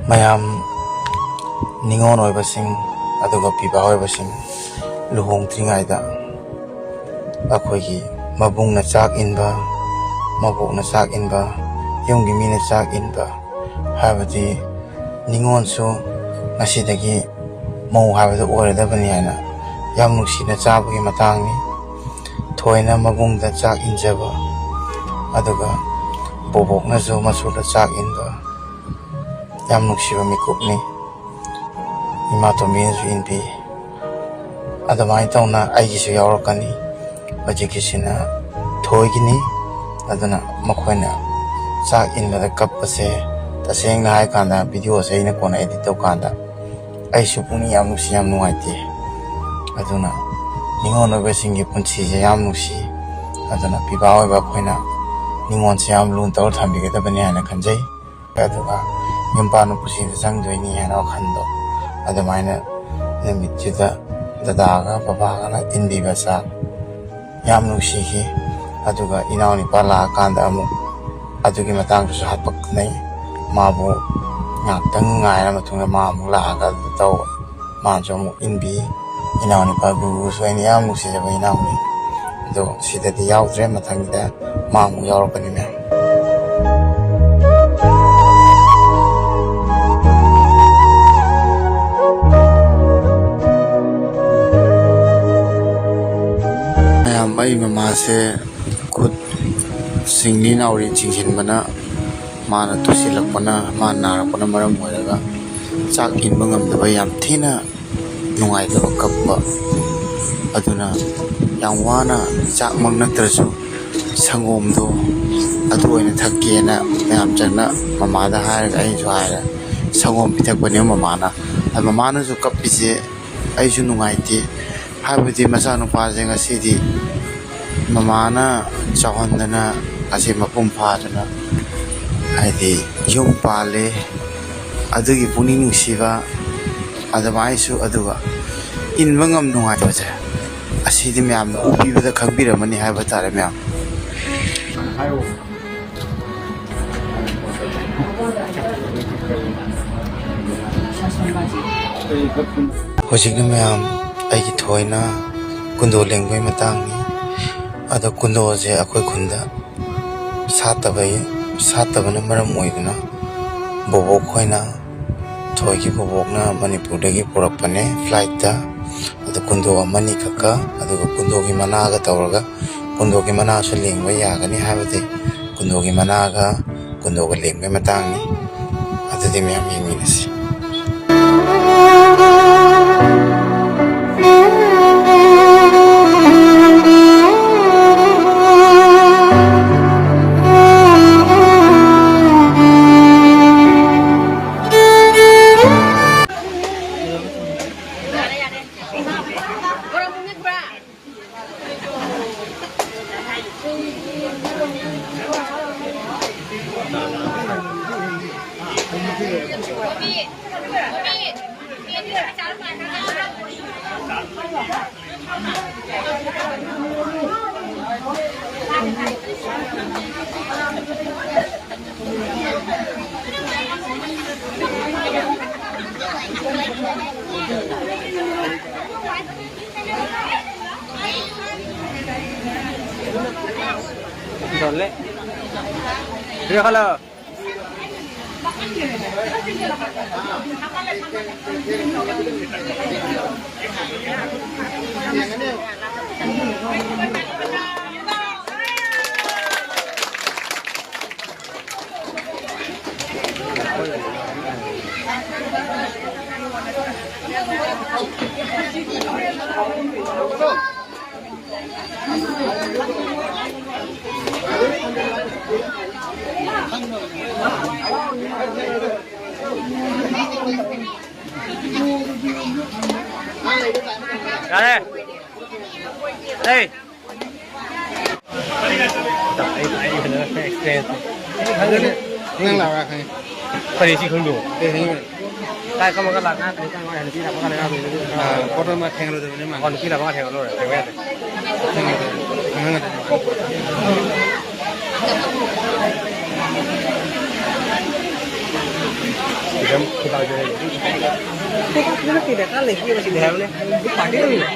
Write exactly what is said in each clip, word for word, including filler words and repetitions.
ꯃꯌꯥꯝ, ꯅꯤꯉꯣꯜ ꯑꯣꯏꯕꯁꯤꯡ ꯑꯗꯨꯒ ꯄꯤꯕꯥ ꯑꯣꯏꯕꯁꯤꯡ, ꯂꯨꯍꯣꯡꯗ꯭ꯔꯤꯉꯩꯗ ꯑꯩꯈꯣꯏꯒꯤ ꯃꯕꯨꯡꯅ ꯆꯥꯛ ꯏꯟꯕ, ꯃꯕꯣꯛꯅ ꯆꯥꯛ ꯏꯟꯕ, ꯌꯨꯝꯒꯤ ꯃꯤꯅ ꯆꯥꯛ ꯏꯟꯕ, ꯍꯥꯏꯕꯗꯤ ꯅꯤꯉꯣꯜꯁꯨ ꯉꯁꯤꯗꯒꯤ ꯃꯧ ꯍꯥꯏꯕꯗꯨ ꯑꯣꯏꯔꯗꯕꯅꯤ ꯍꯥꯏꯅ ꯌꯥꯝ ꯅꯨꯡꯁꯤꯅ ꯆꯥꯕꯒꯤ ꯃꯇꯥꯡꯅꯤ꯫ ꯊꯣꯏꯅ ꯃꯕꯨꯡꯗ ꯆꯥꯛ ꯏꯟꯖꯕ, ꯑꯗꯨꯒ ꯕꯣꯕꯣꯛꯅꯁꯨ ꯃꯁꯨꯗ ꯆꯥꯛ ꯏꯟꯕ, ꯌꯥꯝ ꯅꯨꯡꯁꯤꯕ ꯃꯤꯀꯨꯞꯅꯤ꯫ ꯏꯃꯥꯇꯣꯝꯕꯤꯅꯁꯨ ꯏꯟꯕꯤ꯫ ꯑꯗꯨꯃꯥꯏꯅ ꯇꯧꯅ ꯑꯩꯒꯤꯁꯨ ꯌꯥꯎꯔꯛꯀꯅꯤ꯫ ꯍꯧꯖꯤꯛꯀꯤꯁꯤꯅ ꯊꯣꯏꯒꯤꯅꯤ꯫ ꯑꯗꯨꯅ ꯃꯈꯣꯏꯅ ꯆꯥꯛ ꯏꯟꯕꯗ ꯀꯞꯄꯁꯦ, ꯇꯁꯦꯡꯅ ꯍꯥꯏꯀꯥꯟꯗ videoꯁꯦ ꯑꯩꯅ ꯀꯣꯟꯅ edit ꯇꯧꯀꯥꯟꯗ ꯑꯩꯁꯨ ꯄꯨꯛꯅꯤꯡ ꯌꯥꯝ ꯅꯨꯡꯁꯤ, ꯌꯥꯝ ꯅꯨꯡꯉꯥꯏꯇꯦ꯫ ꯑꯗꯨꯅ ꯅꯤꯉꯣꯜ ꯑꯣꯏꯕꯁꯤꯡꯒꯤ ꯄꯨꯟꯁꯤꯁꯦ ꯌꯥꯝ ꯅꯨꯡꯁꯤ꯫ ꯑꯗꯨꯅ ꯄꯤꯕꯥ ꯑꯣꯏꯕ ꯑꯩꯈꯣꯏꯅ ꯅꯤꯉꯣꯜꯁꯦ ꯌꯥꯝ ꯂꯨꯅ ꯇꯧꯔ ꯊꯝꯕꯤꯒꯗꯕꯅꯤ ꯍꯥꯏꯅ ꯈꯟꯖꯩ꯫ ꯑꯗꯨꯒ ꯌꯨꯝ ꯄꯥꯟꯕ ꯄꯨꯟꯁꯤꯗ ꯆꯪꯗꯣꯏꯅꯤ ꯍꯥꯏꯅ ꯋꯥꯈꯜꯗꯣ ꯑꯗꯨꯃꯥꯏꯅ ꯅꯨꯃꯤꯠꯁꯤꯗ ꯗꯗꯥꯒ ꯕꯕꯥꯒꯅ ꯏꯟꯕꯤꯕ ꯆꯥꯛ ꯌꯥꯝ ꯅꯨꯡꯁꯤꯈꯤ꯫ ꯑꯗꯨꯒ ꯏꯅꯥꯎꯅꯨꯄꯥ ꯂꯥꯛꯑꯀꯥꯟꯗ ꯑꯃꯨꯛ ꯑꯗꯨꯒꯤ ꯃꯇꯥꯡꯗꯁꯨ ꯍꯥꯄꯛꯅꯩ꯫ ꯃꯥꯕꯨ ꯉꯥꯏꯍꯥꯛꯇꯪ ꯉꯥꯏꯔ ꯃꯇꯨꯡꯗ ꯃꯥ ꯑꯃꯨꯛ ꯂꯥꯛꯑꯒ ꯑꯗꯨ ꯇꯧꯕ꯫ ꯃꯥꯅꯁꯨ ꯑꯃꯨꯛ ꯏꯟꯕꯤ꯫ ꯏꯅꯥꯎꯅꯨꯄꯥ ꯒꯨꯒꯨꯁꯨ ꯑꯩꯅ ꯌꯥꯝ ꯅꯨꯡꯁꯤꯖꯕ ꯏꯅꯥꯎꯅꯤ꯫ ꯑꯗꯣ ꯁꯤꯗꯗꯤ ꯌꯥꯎꯗ꯭ꯔꯦ, ꯃꯊꯪꯒꯤꯗ ꯃꯥ ꯑꯃꯨꯛ ꯌꯥꯎꯔꯛꯀꯅꯤ ꯃꯌꯥꯝ꯫ ꯃꯌꯥꯝ, ꯑꯩ ꯃꯃꯥꯁꯦ ꯈꯨꯠ ꯁꯤꯡꯂꯤ ꯅꯥꯎꯔꯤ ꯆꯤꯡꯁꯤꯟꯕꯅ, ꯃꯥꯅ ꯇꯨꯁꯤꯜꯂꯛꯄꯅ, ꯃꯥ ꯅꯥꯔꯛꯄꯅ ꯃꯔꯝ ꯑꯣꯏꯔꯒ ꯆꯥꯛ ꯏꯟꯕ ꯉꯝꯗꯕ, ꯌꯥꯝ ꯊꯤꯅ ꯅꯨꯡꯉꯥꯏꯇꯕ ꯀꯞꯄ꯫ ꯑꯗꯨꯅ ꯌꯥꯝ ꯋꯥꯅ ꯆꯥꯛꯃꯛ ꯅꯠꯇ꯭ꯔꯁꯨ ꯁꯪꯒꯣꯝꯗꯣ ꯑꯗꯨ ꯑꯣꯏꯅ ꯊꯛꯀꯦꯅ ꯃꯌꯥꯝ ꯆꯪꯅ ꯃꯃꯥꯗ ꯍꯥꯏꯔꯒ ꯑꯩꯁꯨ ꯍꯥꯏꯔꯦ꯫ ꯁꯪꯒꯣꯝ ꯄꯤꯊꯛꯄꯅꯦ ꯃꯃꯥꯅ꯫ ꯑꯗ ꯃꯃꯥꯅꯁꯨ ꯀꯞꯄꯤꯁꯦ ꯑꯩꯁꯨ ꯅꯨꯡꯉꯥꯏꯇꯦ꯫ ꯍꯥꯏꯕꯗꯤ ꯃꯆꯥꯅꯨꯄꯥꯁꯦ ꯉꯁꯤꯗꯤ ꯃꯃꯥꯅ ꯆꯥꯎꯍꯟꯗꯅ ꯉꯁꯤ ꯃꯄꯨꯡ ꯐꯥꯗꯅ ꯍꯥꯏꯗꯤ ꯌꯨꯝ ꯄꯥꯜꯂꯦ꯫ ꯑꯗꯨꯒꯤ ꯄꯨꯛꯅꯤꯡ ꯅꯨꯡꯁꯤꯕ ꯑꯗꯨꯃꯥꯏꯅꯁꯨ, ꯑꯗꯨꯒ ꯏꯟꯕ ꯉꯝ ꯅꯨꯡꯉꯥꯏꯕꯁꯦ ꯑꯁꯤꯗꯤ ꯃꯌꯥꯝꯅ ꯎꯕꯤꯕꯗ ꯈꯪꯕꯤꯔꯝꯃꯅꯤ ꯍꯥꯏꯕ ꯇꯥꯔꯦ ꯃꯌꯥꯝ꯫ ꯍꯥꯏꯌꯣ꯫ ꯍꯧꯖꯤꯛꯅ ꯃꯌꯥꯝ ꯑꯩꯒꯤ ꯊꯣꯏꯅ ꯀꯨꯟꯗꯣ ꯂꯦꯡꯕꯒꯤ ꯃꯇꯥꯡꯅꯤ꯫ ꯑꯗꯣ ꯀꯨꯟꯗꯣꯁꯦ ꯑꯩꯈꯣꯏ ꯈꯨꯟꯗ ꯁꯥꯠꯇꯕ, ꯁꯥꯠꯇꯕꯅ ꯃꯔꯝ ꯑꯣꯏꯗꯨꯅ ꯕꯣꯕꯣꯛ ꯈꯣꯏꯅ, ꯊꯣꯏꯒꯤ ꯕꯣꯕꯣꯛꯅ ꯃꯅꯤꯄꯨꯔꯗꯒꯤ ꯄꯨꯔꯛꯄꯅꯦ ꯐ꯭ꯂꯥꯏꯠꯇ꯫ ꯑꯗꯨ ꯀꯨꯟꯗꯣ ꯑꯃꯅꯤ ꯈꯛꯀ, ꯑꯗꯨꯒ ꯀꯨꯟꯗꯣꯒꯤ ꯃꯅꯥꯒ ꯇꯧꯔꯒ, ꯀꯨꯟꯗꯣꯒꯤ ꯃꯅꯥꯁꯨ ꯂꯦꯡꯕ ꯌꯥꯒꯅꯤ ꯍꯥꯏꯕꯗꯤ ꯀꯨꯟꯗꯣꯒꯤ ꯃꯅꯥꯒ ꯀꯨꯟꯗꯣꯒ ꯂꯦꯡꯕꯒꯤ ꯃꯇꯥꯡꯅꯤ꯫ ꯑꯗꯨꯗꯤ ꯃꯌꯥꯝ ꯌꯦꯡꯃꯤꯟꯅꯁꯤ꯫ Dole. Dia kalau ꯌꯥꯔꯦ꯫ ꯑꯩ ꯑꯩ ꯐꯖꯅ ꯑꯦꯛꯁꯄꯤꯔꯤꯌꯦꯟꯁ ꯅꯪ ꯂꯥꯛꯑꯣ ꯈꯪꯉꯦ꯫ ꯀꯔꯤ ꯁꯤ ꯈꯪꯗꯣ? ꯑꯦ, ꯍꯌꯦꯡ ꯀꯥꯏ ꯀꯃꯒ ꯂꯥꯛꯅ ꯀꯔꯤ ꯀꯥꯏ ꯍꯥꯏꯅ ꯄꯤꯔꯛꯄ ꯀꯥꯟꯗ ꯌꯥꯎꯗꯣꯏꯅꯣ? ꯑꯥ, ꯄꯣꯠ ꯑꯃ ꯊꯦꯡꯅꯔꯨꯗꯕꯅꯤ ꯃꯥ꯫ ꯑꯣ, ꯅꯨꯄꯤ ꯂꯥꯛꯄ ꯉꯥꯛ ꯊꯦꯡꯅꯔꯨꯔꯦ, ꯊꯦꯡꯅ ꯌꯥꯗꯦ꯫ ꯊꯦꯡꯅꯔꯨꯗꯕꯅꯤ꯫ ꯈꯪꯍꯟꯒꯗꯕꯅꯤ꯫ ꯌꯥꯝ ꯈꯨꯗꯥꯡꯁꯦ ꯂꯩꯕ꯫ ꯈꯨꯗꯥꯡꯁꯤꯗꯤ ꯅꯠꯇꯦꯅꯦ, ꯈꯔ ꯂꯩꯈꯤꯕ ꯁꯤꯗꯤ ꯍꯥꯏꯕꯅꯦ꯫ ꯄꯥꯔꯇꯤ ꯇꯧꯔꯤꯕ꯫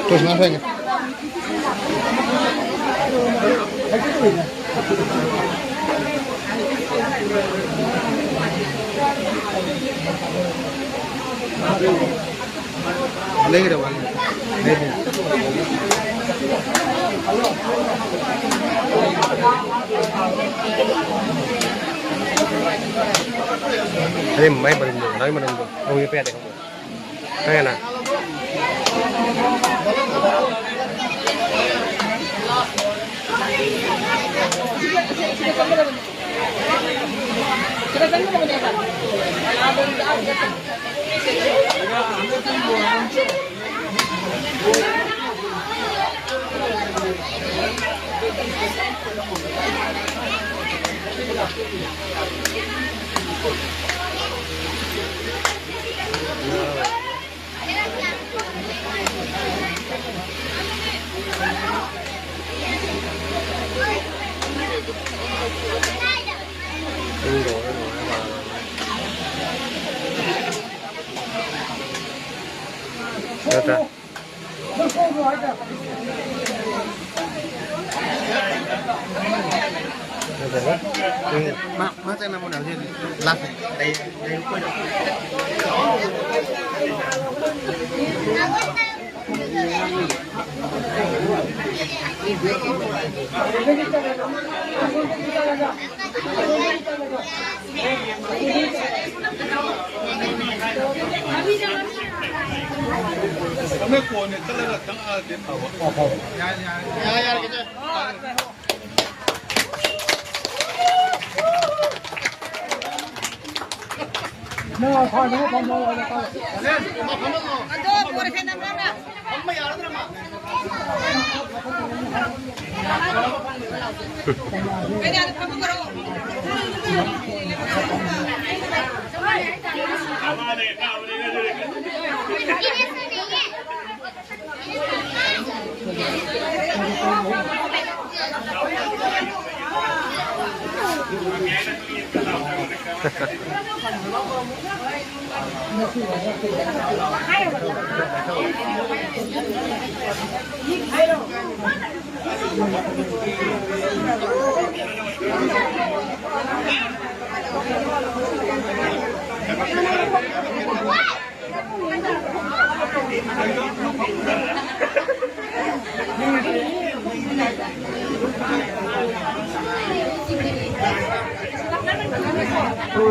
Pues más venga. Alegre, vale. Alegre, mai marindo, mai marindo. Au ye pe ate. Kaya na. ꯅꯠꯇ꯭ꯔꯥ? ꯅꯠꯇ꯭ꯔꯒ? ꯎꯝ, ꯃꯥ, ꯃꯥ ꯆꯠꯅꯕ ꯍꯣꯠꯅꯕꯁꯤ ꯂꯥꯁ ꯂꯩ, ꯂꯩ꯫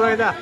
ꯍꯣꯏꯗ꯫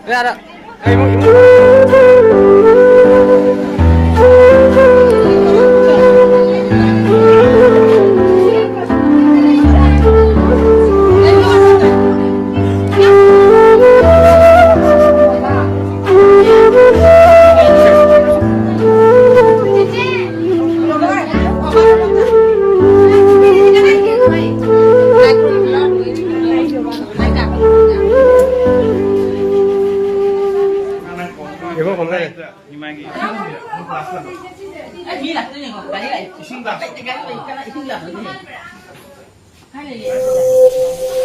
Yara. ꯑꯩ ꯃꯤ ꯂꯥꯛꯇꯣꯏꯅꯦꯀꯣ, ꯒꯥꯔꯤ ꯂꯥꯛꯑꯦ꯫ ꯏꯁꯤꯡ ꯂꯥꯛ- ꯏꯁꯤꯡ ꯂꯥꯛꯇꯣꯏꯅꯦ꯫ ꯀꯥꯏ ꯂꯩꯒꯦ?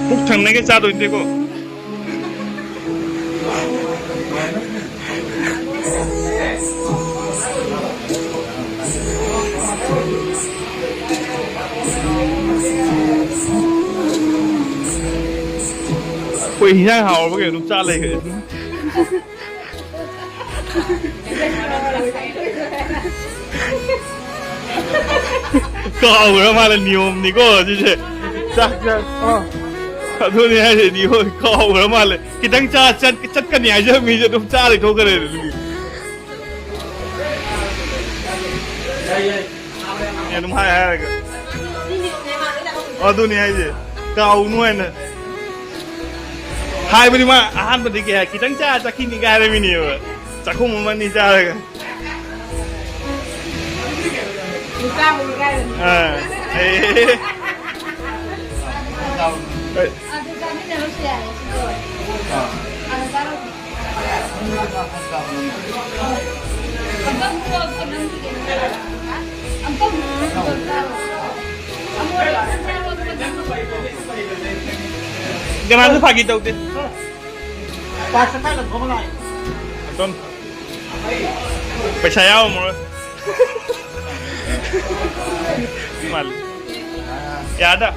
ꯄꯨꯛ ꯊꯟꯅꯒ ꯆꯥꯗꯣꯏꯅꯤꯀꯣ꯫ ꯑꯩꯈꯣꯏ ꯍꯤꯟꯖꯥꯡ ꯍꯥꯎꯔꯕ ꯀꯩꯅꯣ ꯑꯗꯨꯝ ꯆꯥ ꯂꯩꯈ꯭ꯔꯦ꯫ ꯀꯥꯎꯈ꯭ꯔ ꯃꯥꯜꯂꯦ, ꯅꯤꯌꯣꯝꯅꯤꯀꯣ ꯁꯤꯁꯦ꯫ ꯆꯥꯛ, ꯆꯥꯛ꯫ ꯑꯥ꯫ ꯑꯗꯨꯅꯦ ꯍꯥꯏꯁꯦ, ꯅꯤꯌꯣꯝ ꯀꯥꯎꯈ꯭ꯔ ꯃꯥꯜꯂꯦ꯫ ꯈꯤꯇꯪ ꯆꯥ ꯆꯠ-, ꯆꯠꯀꯅꯤ ꯍꯥꯏꯖꯕ ꯃꯤꯁꯦ ꯑꯗꯨꯝ ꯆꯥ ꯂꯩꯊꯣꯛꯈ꯭ꯔꯦ ꯑꯗꯨꯗꯤ꯫ ꯑꯩ ꯑꯗꯨꯝ ꯍꯥꯏ ꯍꯥꯏꯔꯒ꯫ ꯑꯗꯨꯅꯤ ꯍꯥꯏꯁꯦ꯫ ꯀꯥꯎꯅꯨ ꯍꯥꯏꯅ꯫ ꯍꯥꯏꯕꯗꯤ ꯃꯥ ꯑꯍꯥꯟꯕꯗꯤ ꯀꯩ ꯍꯥꯏ, "ꯈꯤꯇꯪ ꯆꯥ ꯆꯠꯈꯤꯅꯤꯒ" ꯍꯥꯏꯔꯝꯃꯤꯅꯦꯕ꯫ ꯆꯥꯛꯈꯨꯝ ꯑꯃ ꯑꯅꯤ ꯆꯥꯔꯒ꯫ ꯑꯥ꯫ ꯑꯦ꯫ ꯑꯗꯨ ꯆꯥꯃꯤꯟꯅꯔꯨꯁꯦ ꯌꯥꯏꯌꯦ, ꯁꯤꯗ ꯑꯣꯏꯅ꯫ ꯑꯥ꯫ ꯑꯥꯗ ꯆꯥꯔꯨꯁꯦ꯫ ꯀꯅꯥꯁꯨ ꯐꯥꯒꯤ ꯇꯧꯗꯦ꯫ ꯄꯥꯁ ꯊꯥꯏꯅ ꯐꯝꯃ ꯂꯥꯛꯑꯦ꯫ ꯑꯗꯨꯝ ꯄꯩꯁꯥ ꯌꯥꯎꯔꯝꯃꯔꯣꯏ꯫ ꯃꯥꯜꯂꯤ꯫ ꯌꯥꯗ꯫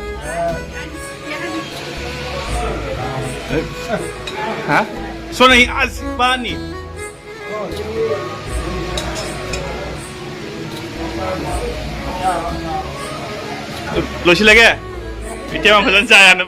ꯍꯥ? ꯁꯣꯅ ꯍꯤ ꯑꯁ ꯄꯥꯅꯤ꯫ ꯂꯣꯏꯁꯤꯜꯂꯒꯦ꯫ ꯏꯆꯦ ꯌꯥꯝ ꯐꯖꯅ ꯆꯥꯏ ꯍꯥꯏꯅ꯫